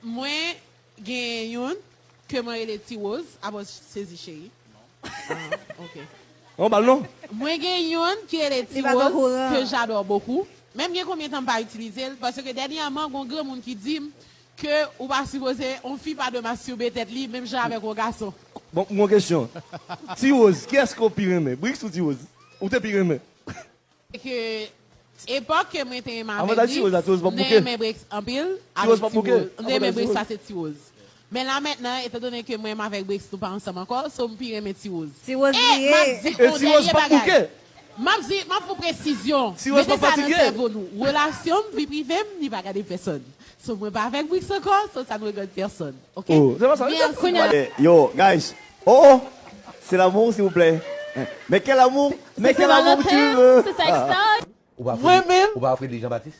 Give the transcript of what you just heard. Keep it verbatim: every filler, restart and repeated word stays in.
Mwen gen youn ke mwen rele Ti Rose. Apa w sezi, cheri? Ah, ok. Yon bal non? Mwen gen youn ki rele Ti Li pa t Rose, okouran. Que j'adore beaucoup. Menm gen konbyen tan m pa itilize l, paske dènyèman, gon granmoun ki di m ke ou pa sipoze, yon fi pa dwe mastube tèt li, menm jan avèk yon gason. Bon, yon kesyon. Ti Rose, kiyès ke w pi renmen? Brix ou Ti Rose? Ou te pi renmen? Se ke epòk ke mwen te renmen avèk Avantaj Ti Rose la, Ti Rose pa Brix, mwen te bouke. Renmen Brix anpil. Ti Rose pa bouke. Mwen te renmen Avantaj Ti Brix Rose. Pase Ti Rose. Men la mentnan, etan done ke mwen menm avèk Brix nou pa ansanm ankò, so m pi renmen Ti Rose. Ti Rose E li m ap ye. di E yon Ti Rose dènye pa bouke. Bagay. M ap di, m ap fè yon presizyon. Ti Rose Mete pa sa nan fatige. Sèvo nou. Relasyon m, vi prive m, li pa gade pèsonn. So mwen pa avèk Brix ankò, so sa nou regrèt pèsonn. Ok? Oh, se pa sa. Mèsi. Kounye a, yo, guys. Oh, oh. C'est l'amour, s'il vous plaît. Mais quel amour? Mais quel amour tu veux? C'est sextase. Ou pa Mwen Fredi, menm. Ou pa Fredi Jean-Baptiste?